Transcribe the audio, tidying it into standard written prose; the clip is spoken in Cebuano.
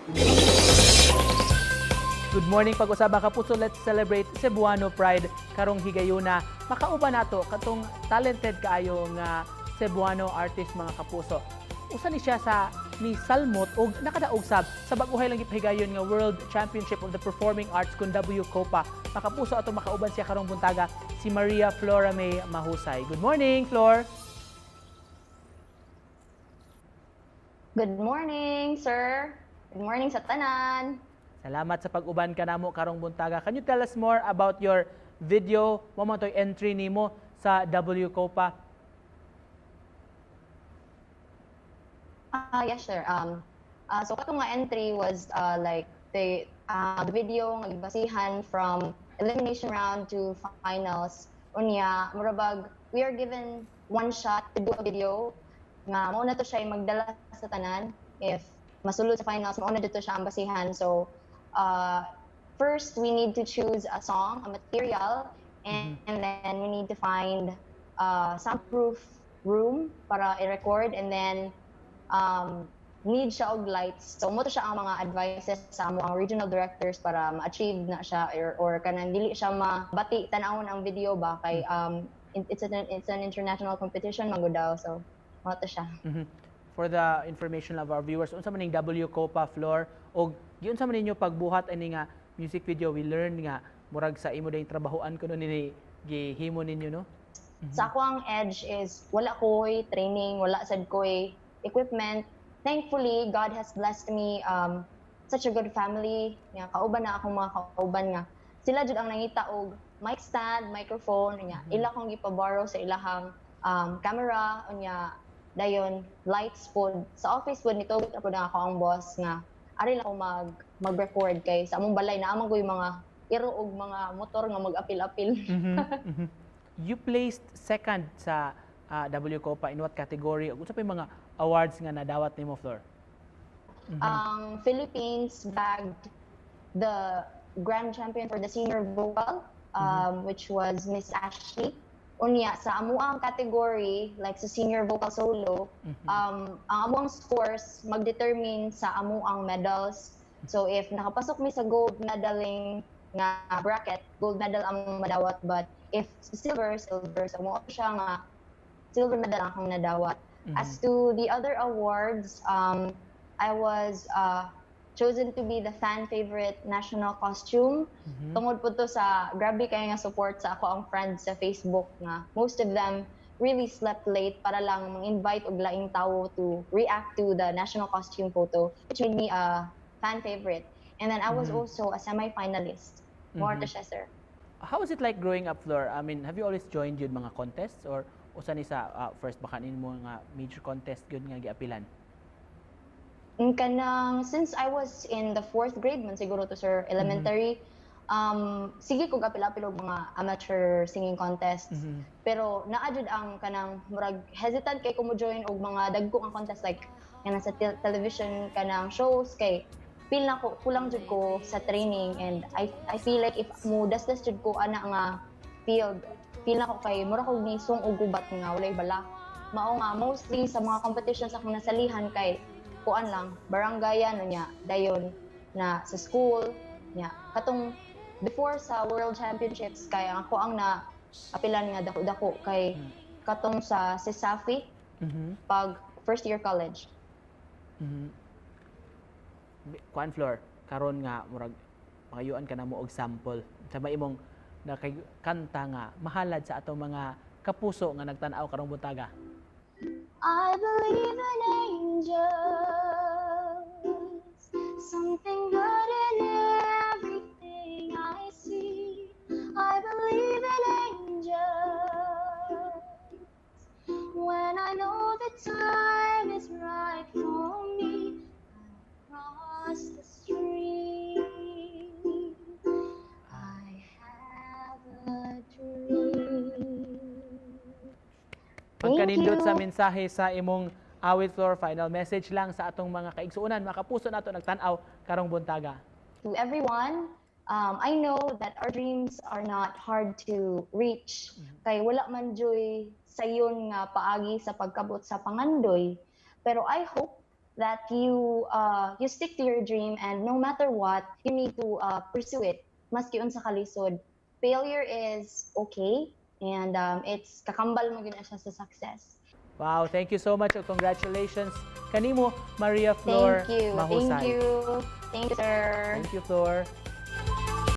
Good morning pag-usaba, kapuso. Let's celebrate Cebuano Pride karong higayuna. Makauban nato katong talented kaayo nga Cebuano artist, mga kapuso. Usa ni siya sa ni salmot og nakadaog sab sa bag-ohay lang gipahigayon nga World Championship of the Performing Arts kun WCOPA. Mga kapuso, atong makauban siya karong buntaga, si Maria Flora May Mahusay. Good morning, Flor. Good morning, sir. Good morning sa tanan. Salamat sa pag-uban kanamo karong buntaga. Can you tell us more about your video? Mao man to'y entry nimo sa WCOPA. Yes, sir. So katong nga entry was like the video nga gibasihan from elimination round to finals. Unya, murabag we are given one shot to do a video nga mao na to siya magdala sa tanan if masulod sa finals, mao na dito siya ang basihan. So first we need to choose a song, a material, and then we need to find a soundproof room para i-record and then need siya og lights. So mao to siya ang mga advices sa amo ang regional directors para ma-achieve na siya or kanang dili siya mabati tan-awon ang video ba kay it's an international competition man gud daw. So mao to siya. For the information of our viewers, unsa man ning WCOPA, Flor, og giunsa man ninyo pagbuhat ani nga music video? We learn nga murag sa imo dayong trabahoan kuno ni gihimo ninyo, no? Sa ako ang edge is wala ko'y training, wala sad ko'y equipment. Thankfully, God has blessed me such a good family. Nga kauban na akong mga kauban nga sila jud ang nangita og mic stand, microphone, nya ila kong gipa-borrow sa ilahang camera, unya dayon lights pod sa office pod nitugot na pod ang ako ang boss nga ari lang ako mag-record kay sa among balay naa man ko'y mga iro og mga motor nga mag-apil-apil. You placed second sa WCOPA. In what category? Ug unsa pa yung mga awards nga nadawat nimo, Flor? Ang Philippines bagged the grand champion for the senior vocal, which was Miss Ashley. Unya, sa amuang category, like sa senior vocal solo, ang amuang scores magdetermine sa amuang medals. So if nakapasok mi sa gold medaling nga bracket, gold medal ang madawat. But if silver, silver. So mao siya nga silver medal ang akong nadawat. As to the other awards, I was chosen to be the fan favorite national costume. Tungod po to sa grabe kaayo nga support sa ako ang friends sa Facebook nga most of them really slept late para lang mang-invite og laing tawo to react to the national costume photo, which made me a fan favorite. And then I was also a semi-finalist. Mao to siya, sir. How was it like growing up, Flor? I mean, have you always joined yun mga contests or usa ni sa first baka nimo nga major contest yun nga giapilan? Kanang since I was in the fourth grade man siguro to, sir, elementary, sige kog apil-apil og mga amateur singing contests. Pero naa jud ang kanang murag hesitant kay ko mo join og mga dagko nga contest like kanang sa television kanang shows kay feel na ko kulang jud ko sa training and I feel like if mo dasdas jud ko ana nga field, feel na ko kay mura kog nisung og gubat nga walay bala. Mao nga mostly sa mga competitions akong nasalihan kay kuan lang, barangayan, unya dayon na sa school. Nya katong before sa World Championships kay ang ako ang na apilan nga dako-dako kay katong sa CESAFI pag first year college. Kuan, Flor, karon nga murag pangayuan ka na mo og sample sa imong nakay kanta nga mahalad sa atong mga kapuso nga nagtan-aw karong buntaga. I believe in angels, something good in everything I see. I believe in angels when I know the time is right for me. I cross the street. I have a dream. Thank Pagkanindot you. Sa mensahe sa imong awit, Flor, final message lang sa atong mga kaigsuonan, mga kapuso nato nagtan-aw karong buntaga. To everyone, I know that our dreams are not hard to reach. Kay wala man juy sayon nga paagi sa pagkabot sa pangandoy. Pero I hope that you stick to your dream and no matter what, you need to pursue it. Maski unsa kalisod. Failure is okay and it's kakambal man gyud na siya sa success. Wow, thank you so much. Congratulations kanimo, Maria Flor Thank you. Mahusay. Thank you. Thank you, sir. Thank you, Flor.